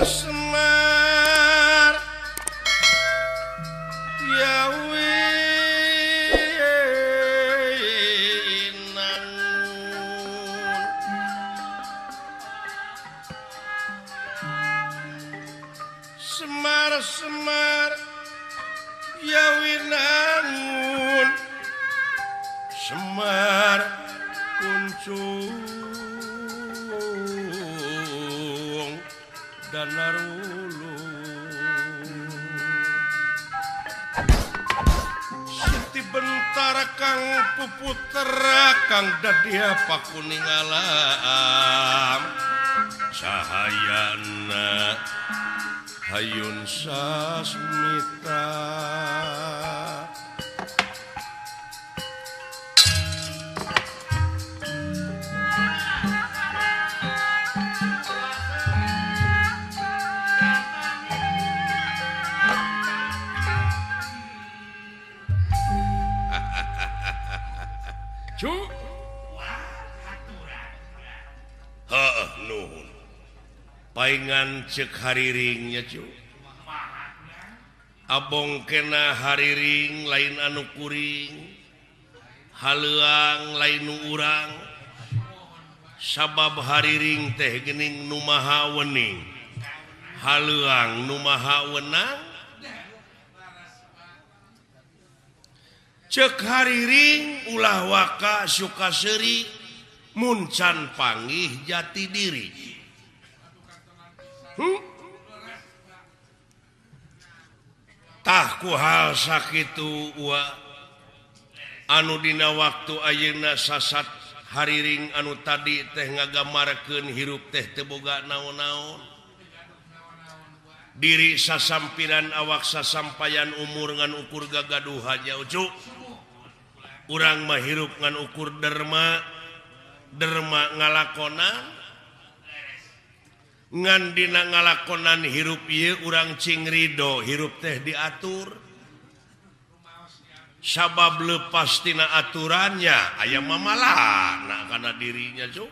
Semar Semar ya winangun Semar Semar ya winangun Semar kuncung dan narulu Siti Bentara kang puputera kang dadia pakuning alam cahayana hayun sasmita. Heeh nuhun. Paingan cek hariringnya cu. Abong kena hariring lain anu kuring, haleuang lain nu urang. Sabab hariring teh geuning nu maha wening, haleuang nu maha wenang. Cek hariring ulah waka suka seuri mun can panggih jati diri. Tah ku hal sakitu ua anu dina waktu ayeuna sasat hariring anu tadi teh ngagamarkeun hirup teh teu boga naon-naon. Diri sasampiran awak sasampayan umur ngan ukur gagaduhannya ucu. Urang mah hirup ngan ukur derma, derma ngalakonan. Ngan dina ngalakonan hirup ieu urang cing ridho hirup teh diatur. Sabab lepas tina aturannya aya mamalana kana dirinya cu.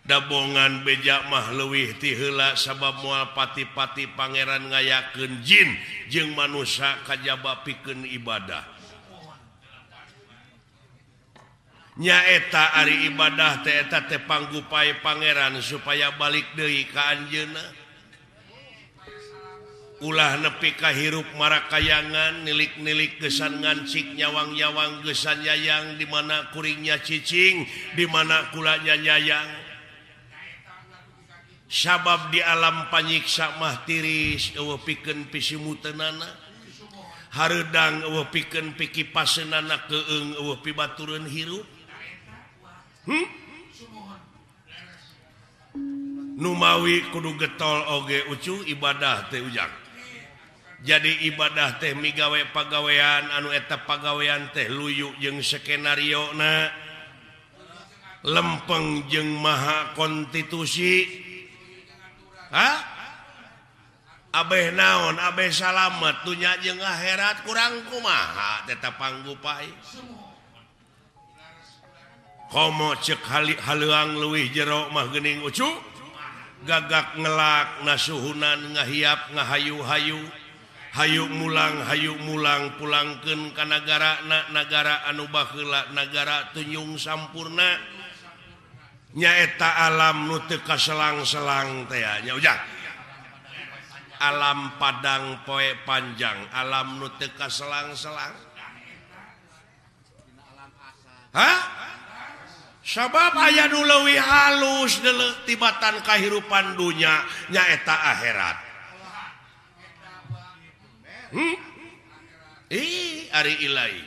Dabongan beja mah leuwih ti heula sabab moal pati-pati pangeran ngayakeun jin jeung manusia kajaba pikeun ibadah. Nyaeta ari ibadah teh eta teh panggupai pangeran supaya balik deui ka anjeunna. Ulah nepi ka hirup marakayangan nilik-nilik gesan ngancik nyawang-nyawang gesan yayang di mana kuringnya cicing di mana kulanya nyayang. Sabab di alam panyiksa mah tiris eueuh pikeun pisimuteunana, hareudang eueuh pikeun pikipaseunana, keung eueuh pibatureun hirup. Numawi kudu getol oge ucu ibadah teh ujang. Jadi ibadah teh migawe pagawean anu eta pagawean teh luyu jeung skenario na, lempeng jeung maha konstitusi. Hah? Abeh naon, abeh salamet dunya jeung akhirat kurang kumaha tetep panggupai. Komo cek haleuang leuwih jero mah geuning ucu. Gagak ngelak nasuhunan ngahiap ngahayu-hayu. Hayu mulang pulangkeun ka nagara nagara anu baheula nagara tunyung sampurna. Nyaeta alam nu teu kaselang-selang teh nya ujang. Alam padang poe panjang, alam nu teu kaselang-selang. Hah? Sabab aya nu leuwih halus deuleu tibatan kahirupan dunya nyaeta akhirat. Ih, ari ilahi.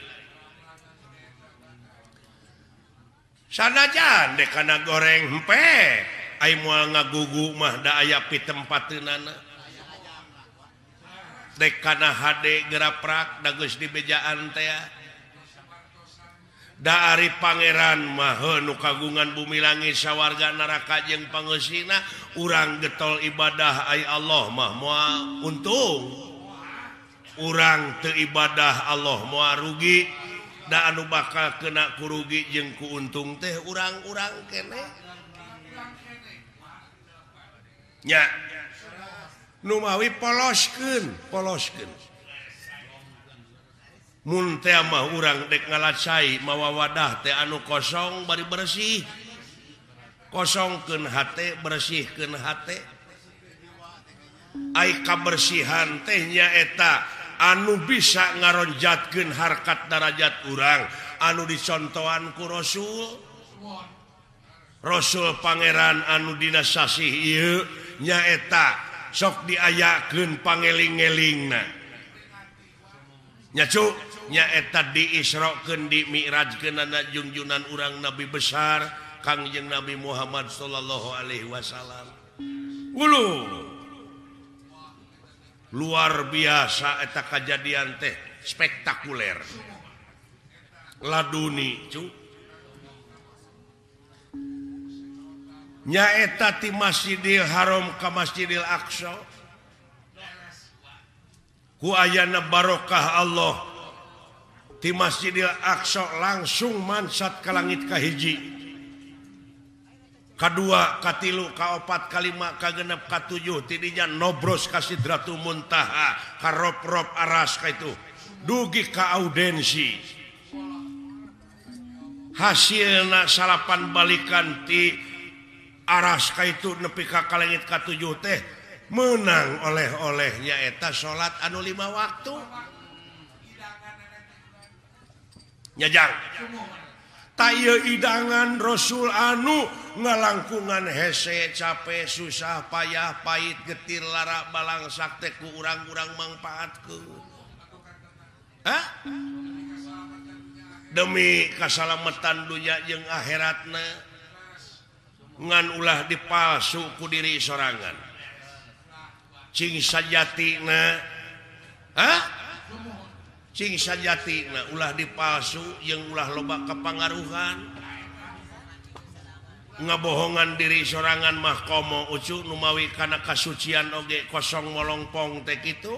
Sanajan dek kana goreng hempe ai moal ngagugu mah da aya pitempateunana. Dek kana hade geraprak da geus dibejaan teh. Da ari pangeran mah nu kagungan bumi langit sawarga neraka jeung pangeusina urang getol ibadah ai Allah mah moal untung. Urang teu ibadah Allah moal rugi. Da anu bakal kena kurugi jeung kuuntung teh urang-urang keneh. Nya numawi poloskeun poloskeun mun teh mah urang dek ngalacai mawa wadah teh anu kosong bari bersih kosongkeun hate bersihkeun hate ai kabersihan teh nyaeta anu bisa ngaronjatkeun harkat darajat urang anu dicontohan ku Rasul Rasul Pangeran anu dina sasih ieu nyaeta sok diayakeun pangeling-elingna nya cu nyaeta diisrokeun dimi'rajkeunana jungjunan urang nabi besar Kangjeng Nabi Muhammad sallallahu alaihi wasallam. Ulu luar biasa eta kajadian teh spektakuler laduni cu nyaeta ti Masjidil Haram ka Masjidil Aqsa ku ayana barokah Allah ti Masjidil Aqsa langsung mansat ka langit kahiji kadua katilu kaopat kalima kagenep katujuh tidinya nobros ka Sidratul Muntaha ka rob-rob aras ka itu dugi ka audensi hasilna salapan balikan ti aras ka itu nepi ka kalengit katujuh teh menang oleh-oleh nyaeta salat anu 5 waktu nyajang ta ieu idangan Rasul anu ngalangkungan hese capek susah payah pahit getir lara balangsak teh ku urang-urang mangpaatkeun. Hah? Demi kasalametan dunya jeung akhiratna ngan ulah dipalsu ku diri sorangan cing sajatina. Hah? Cing sajatina ulah dipalsu jeung ulah loba kepangaruhan ngabohongan diri sorangan mah komo ucu numawi kana kasucian oge kosong molongpong teh kitu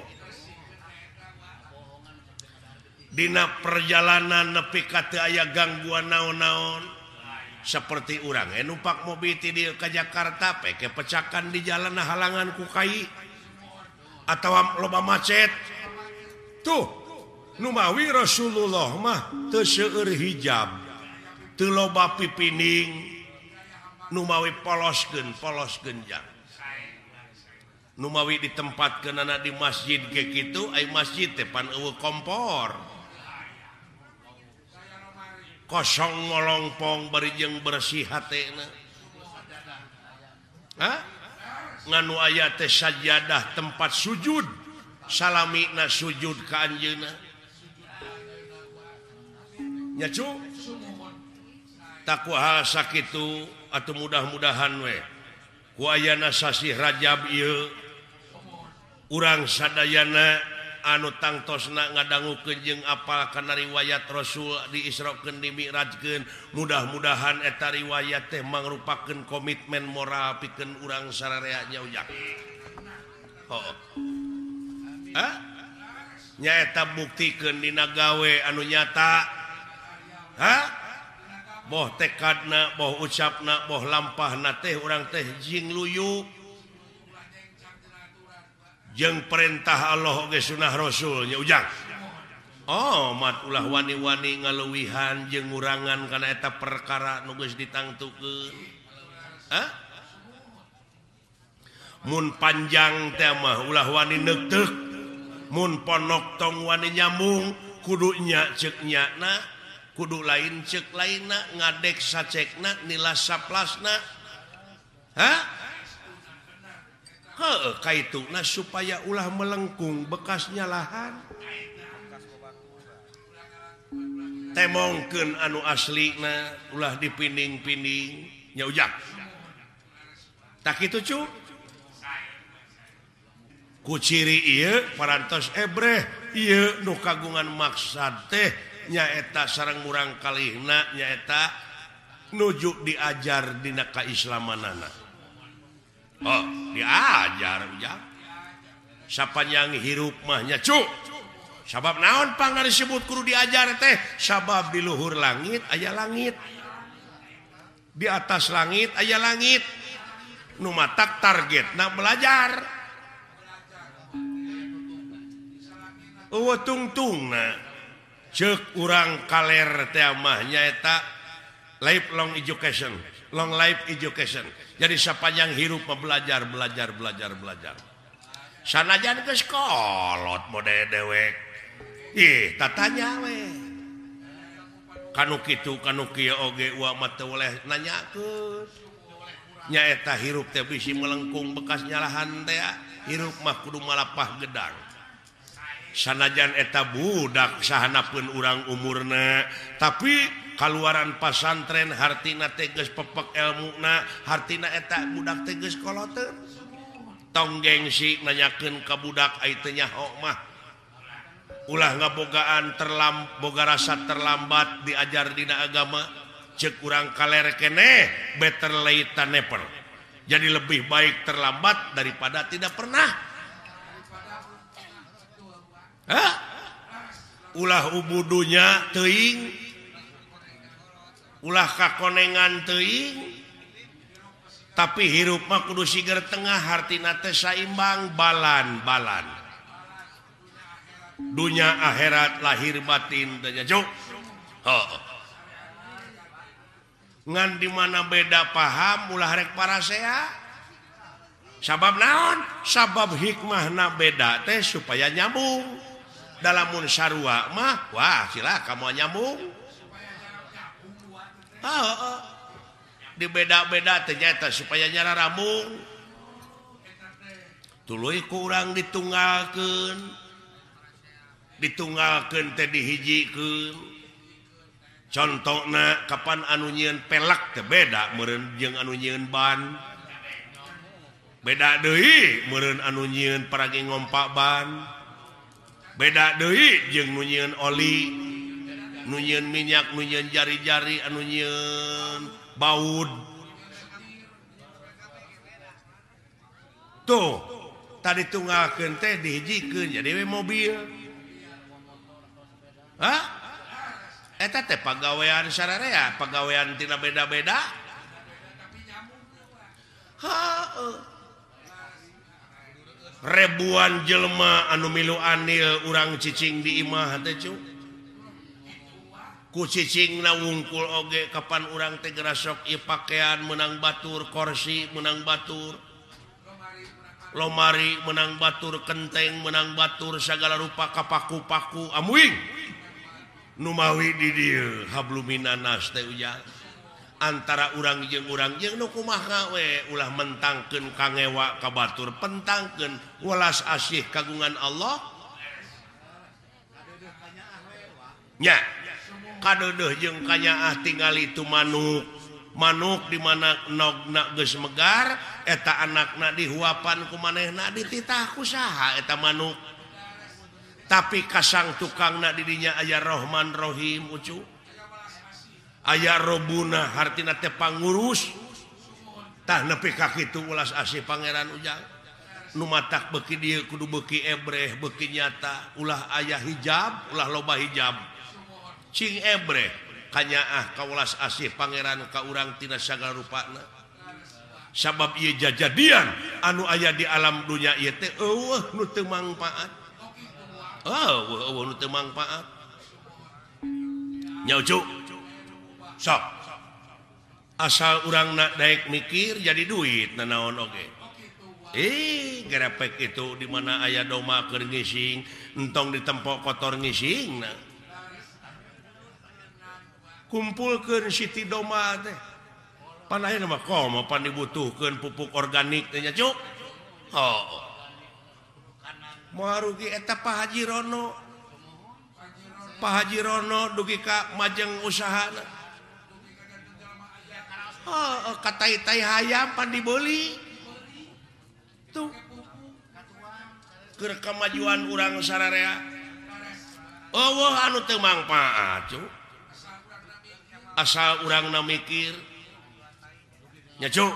dina perjalanan nepi ka teu aya gangguan naon-naon seperti urang numpak mobil ti dieu ka Jakarta peke pecakan di jalan halangan ku kai atawa loba macet tuh numawi Rasulullah mah teu seueur hijab teu loba pipining numawi poloskeun poloskeun jang numawi ditempatkeunana di masjid ge kitu ai masjid teh pan eueuh kompor kosong ngolongpong bari jeung bersih hatena. Hah? Nganu aya teh sajadah tempat sujud salamina sujud ka anjeunna nya cu takwa hal sakitu atau mudah-mudahan we ku ayana sasih Rajab ieu urang sadayana anu tangtosna ngadangukeun jeung apal kana riwayat Rasul diisrokeun dimi'rajkeun mudah-mudahan eta riwayat teh mangrupakeun komitmen moral pikeun urang sararea nya ujang. Heuh. Hah? Nyaeta buktikeun dina gawe anu nyata. Hah? Boh tekadna, boh ucapna, boh lampahna teh urang teh jing luyu jeung perintah Allah oge sunah Rasul nya ujang. Oh, mat ulah wani-wani ngaluwihan jeung ngurangan kana eta perkara nu geus ditangtukeun. Hah? Mun panjang teh mah ulah wani neukteuk, mun ponok tong wani nyambung, kudu nya ceuk nyana, kudu lain ceuk lainna, ngadek sacekna, nilas saplasna. Hah? Heuh, kaituna supaya ulah melengkung bekasnya lahan. Temongkeun anu aslina ulah dipinding-pinding nya ujang. Tak kitu cu? Ku ciri ieu parantos ebreh ieu nu kagungan maksad teh nyaeta sareng murang kalihna nyaeta nuju diajar dina kaislamanana. Oh, diajar ujang. Sapanjang hirup mah nya cu. Sabab naon pangna disebut kudu diajar teh? Sabab di luhur langit aya langit. Di atas langit aya langit. Nu matak targetna belajar. Eueuh tungtungna ceuk urang kaler teh mah nyaeta lifelong education, long life education. Jadi sapanjang hirup mah belajar, belajar, belajar, belajar. Sanajan geus kolot mode dewek. Ih, tatanya we. Kanu kitu kanu kieu oge uwa mah teu boleh nanyakeun. Nyaeta hirup teh bisi melengkung bekas nyalahan teh, hirup mah kudu malapah gedang. Sanajan eta budak sahanapeun urang umurna, tapi kaluaran pasantren hartina teh geus pepek elmuna, hartina eta budak teh geus koloteun. Tong gengsi nanyakeun ka budak ai teu nyaho mah. Ulah ngabogaan boga rasa terlambat diajar dina agama, ceuk urang kaler keneh better late than never. Jadi lebih baik terlambat daripada tidak pernah. Hah? Ulah ubudunya teuing, ulah kakonengan teuing, tapi hirup mah kudu siger tengah, hartina teh saimbang balan-balan. Dunya akhirat lahir batin teh nya cuk. Heuh. Ngan di mana beda paham ulah rek parasea. Sabab naon? Sabab hikmahna beda teh supaya nyambung. Dalamun sarua mah wah silaka moal nyambung. Heeh. Dibeda-beda teh nyaeta supaya nyararambung. Tuluy ku urang ditunggalkeun. Ditunggalkeun teh dihijikeun. Contona kapan anu nyieun pelek teh beda meureun jeung anu nyieun ban. Beda deui meureun anu nyieun paragi ngompak ban. Beda deui jeung nu nyieun oli, nu nyieun minyak, nu nyieun jari-jari, anu nyieun baud. Tuh, tadi tunggalkeun teh dihijikeun jadi we mobil. Hah? Eta teh pagawean sararea, pagawean tina beda-beda. Heuh. Ribuan jelema anu milu anil urang cicing di imah teh cu. Ku cicingna wungkul oge kapan urang teh gerasok ieu pakaian meunang batur, korsi meunang batur, lomari meunang batur, kenteng meunang batur, sagala rupa kapaku-paku amuing. Nu mawi di dieu habluminanas teh ujang. Antara urang jeung nu kumaha we ulah mentangkeun kangewa ka batur, pentangkeun welas asih kagungan Allah. Nya kadeudeuh jeung kanyaah tingali tu manuk. Manuk di mana nogna geus megar eta anakna dihuapan ku manehna dititah ku saha eta manuk. Tapi kasang tukangna di dinya aya Rahman Rahim ucu. Aya robuna hartina teh pangurus. Tah nepi ka kitu ulas asih pangeran ujang. Nu matak beuki dieu kudu beuki ebreh beuki nyata, ulah aya hijab, ulah loba hijab. Cing ebreh kanyaah ka ulas asih pangeran ka urang tina sagala rupana. Sabab ieu jajadian anu aya di alam dunya ieu teh eueuh nu teu mangpaat. Eueuh eueuh nu teu mangpaat. Nya ucu. Sok. Asal urang nak daek mikir jadi duit nanaon oge. Gerepek itu di mana aya doma keur ngising, entong ditempok kotor ngising nah. Kumpulkeun siti doma teh. Pan ayeuna mah komo pan dibutuhkeun pupuk organik teh nya cuk. Oh. Moal rugi eta Pak Haji Rono. Pak Haji Rono dugi ka majeng usahana. Oh, katai-tai hayam pan dibeli. Tuh. Keur kamajuan urang sararea. Eueuh anu teu mangpaat, cu. Asal urangna mikir. Nya, cu.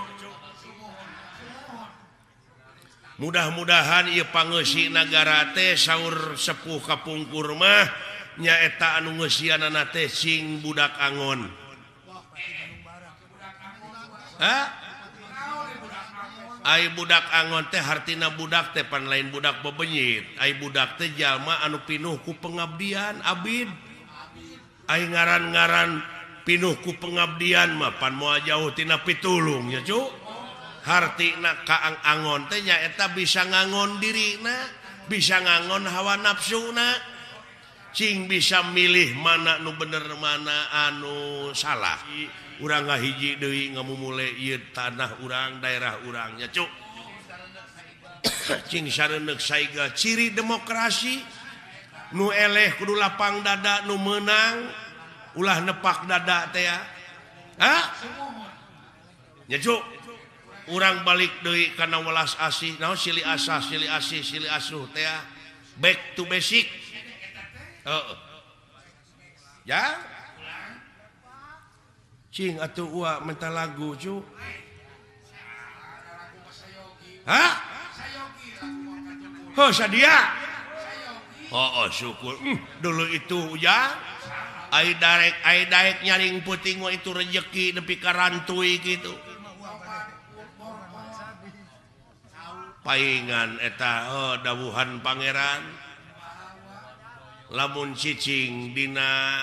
Mudah-mudahan ieu pangeusi nagara teh saur sepuh kapungkur mah nyaeta anu ngeusianana teh sing budak angon. Hah? Ai budak angon teh hartina budak teh pan lain budak bebenyit. Ai budak teh jalma anu pinuh ku pengabdian abid. Ai ngaran-ngaran pinuh ku pengabdian mah pan moal jauh tina pitulung nya cu. Hartina kaang angon teh nyaeta bisa ngangon dirina, bisa ngangon hawa nafsuna. Cing bisa milih mana nu bener mana anu salah. Urang ngahiji deui ngamumule ieu tanah urang, daerah urang nya cuk. Cing sareuneuh saiga ciri demokrasi nu eleh kudu lapang dada nu meunang ulah nepak dada teh ya. Hah? Nya cuk. Urang balik deui kana welas asih, naon silih asah, silih asih, silih asuh teh ya. Back to basic. Heeh. Ya. Cing atuh uak minta lagu cu. Hah? Oh sadia. Oh, oh syukur. Dulu itu ya. Ai daek nyaring puting mah itu rejeki nepi ka rantui gitu. Paingan eta oh, dawuhan pangeran. Lamun cicing dina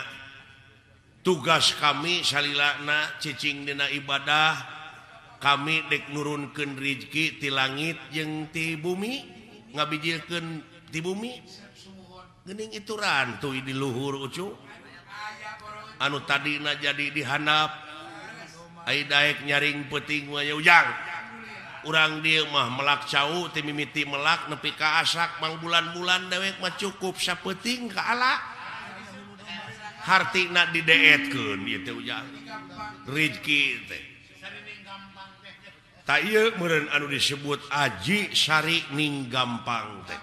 tugas kami salilana cicing dina ibadah kami dek nurunkeun rizki ti langit jeung ti bumi ngabijilkeun ti bumi geuning itu rantuy di luhur ucu anu tadina jadi dihandap ai daek nyaring peuting mah ujang urang dieu mah melak cau ti mimiti melak nepi ka asak mangbulan-bulan dewek mah cukup sapeuting ka ala hartina dideetkeun ieu teh ujang rizki teh ta ieu meureun anu disebut aji sari ning gampang teh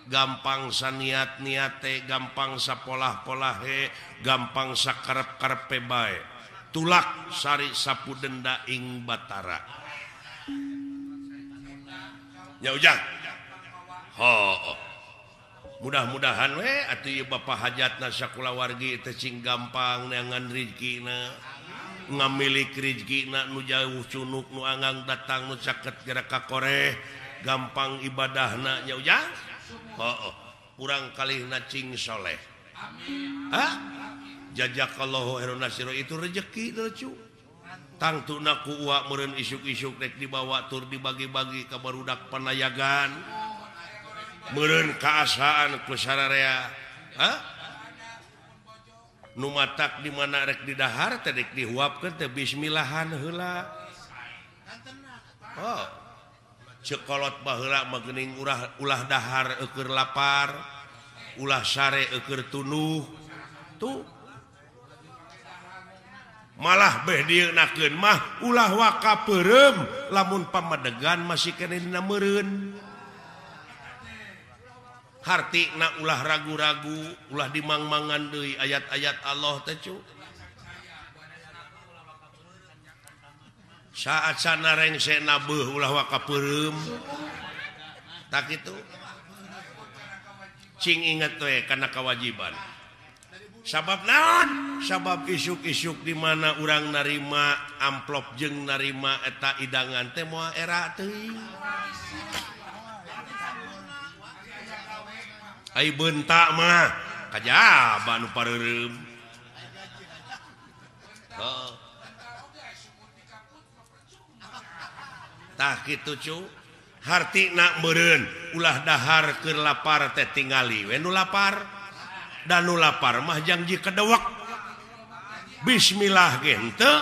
gampang saniat-niat teh gampang sapolah-polahe gampang sakarep-karepe bae tulak sari sapu denda ing batara nya ujang ho mudah-mudahan we atuh ieu bapa hajatna sakulawargi teh cing gampang neangan rizkina ngamilik rizkina nu jauh cunuk nu anggang datang nu caket gerak ka koreh gampang ibadahna nya ujang heuh urang kalihna cing soleh amin ha jazakallahu khairan nasiro itu rezeki lucu tangtuna ku uak meureun isuk-isuk rek dibawa tur dibagi-bagi ka barudak panayagan meureun kaasaan ku sararea ha nu matak di mana rek didahar teh rek dihuapkeun teh bismillahan heula oh ceuk kolot baheula mah geuning ulah dahar eueur lapar ulah sare eueur tunuh tuh malah beh dieunakeun mah ulah waka peureum lamun pamadegan masih keneh dina meureun hartina ulah ragu-ragu ulah dimangmangan deui ayat-ayat Allah teh cu saat sana rengse nabeuh ulah waka peureum tak kitu cing inget we kana kewajiban sabab naon sabab isuk-isuk di mana urang narima amplop jeung narima eta idangan teh moal era teuing ai bentak mah kajaba nu pareureum heuh tah kitu cu hartina meureun ulah dahar keur lapar teh tingali we nu lapar da nu lapar mah jangji kedewek bismillah ge henteu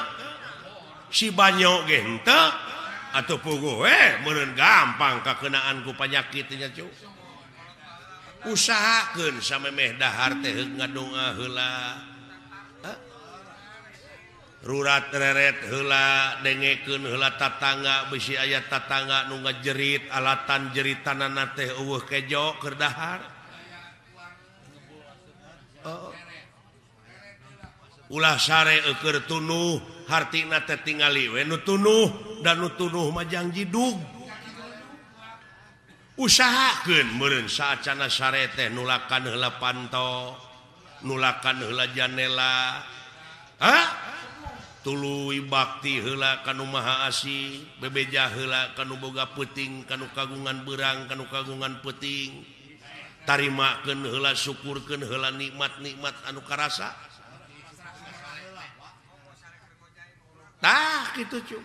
si banyo ge henteu atuh puguh we meureun gampang kakeunaan ku panyakit nya cu usahakeun samemeh dahar teh ngadoa heula rurat reret heula dengekeun heula tatangga bisi aya tatangga nu ngajerit alatan jeritanana teh eueuh kejo keur dahar oh. Ulah sare eueur tunuh hartina teh tingali we nu tunuh dan nu tunuh mah jang jidug usahakeun meureun saacana sare teh nulakan heula panto nulakan heula janela. Hah? Tuluy bakti heula ka nu Maha Asih, bebeja heula ka nu boga peuting, ka nu kagungan beurang, ka nu kagungan peuting. Tarimakeun heula, syukurkeun heula nikmat-nikmat anu karasa. Tah kitu cu.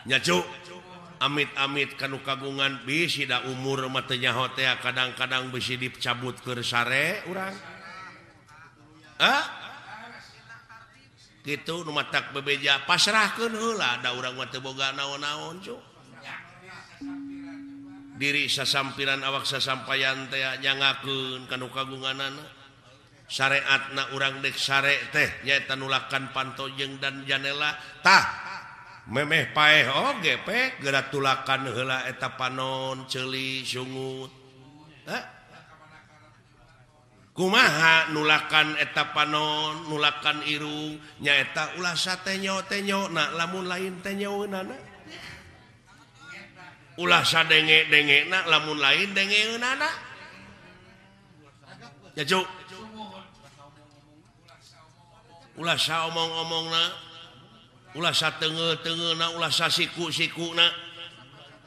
Nya cu, amit-amit ka nu kagungan bisi da umur mah teu nyaho teh kadang-kadang bisi dicabut keur sare urang. Ah? Kitu nu matak bebeja pasrahkeun heula da urang mah teu boga naon-naon cu. Diri sasampiran awak sasampayan teh nyangakeun ka nu kagunganana. Syariatna urang dek sare teh nyaeta nulakan panto jeung dan janela. Tah memeh paeh oge pe geura tulakan heula eta panon ceuli sungut. Hah? Kumaha nulakan eta panon nulakan irung nyaeta ulah satenyo-tenyo na lamun lain tenyoeunana. Ulah sadenge-dengena lamun lain dengeunana. Ya cu. Ulah saomong-omongna, ulah sateungeul-teungeulna, ulah sasiku-sikuna.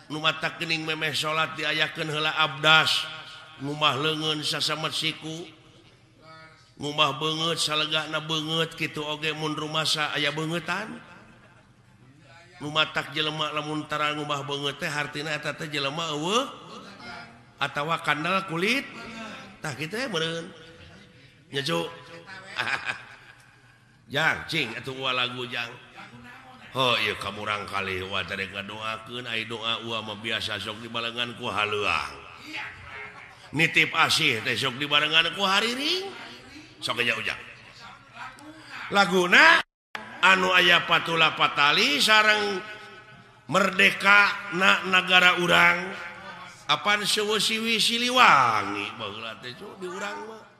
Nu matak geuning memeh salat diayakeun heula abdas, ngumah leungeun sasamet siku, ngumah beungeut salegana beungeut kitu oge mun rumasa aya beungeutan. Nu matak jelema lamun tara ngumah beungeut teh hartina eta teh jelema eueuh atawa kandel kulit. Tah kitu we meureun. Nya cu. Jang cing atuh uwa lagu jang. Oh ieu kamurang kali wa teh ngadoakeun ai doa uwa mah biasa sok dibarengan ku haleuang. Nitip asih teh sok dibarengan ku hariring. Sok nya ujang. Laguna anu aya patula patali sareng merdeka na nagara urang. Apan seueuh siwi Siliwangi baheula teh di urang mah.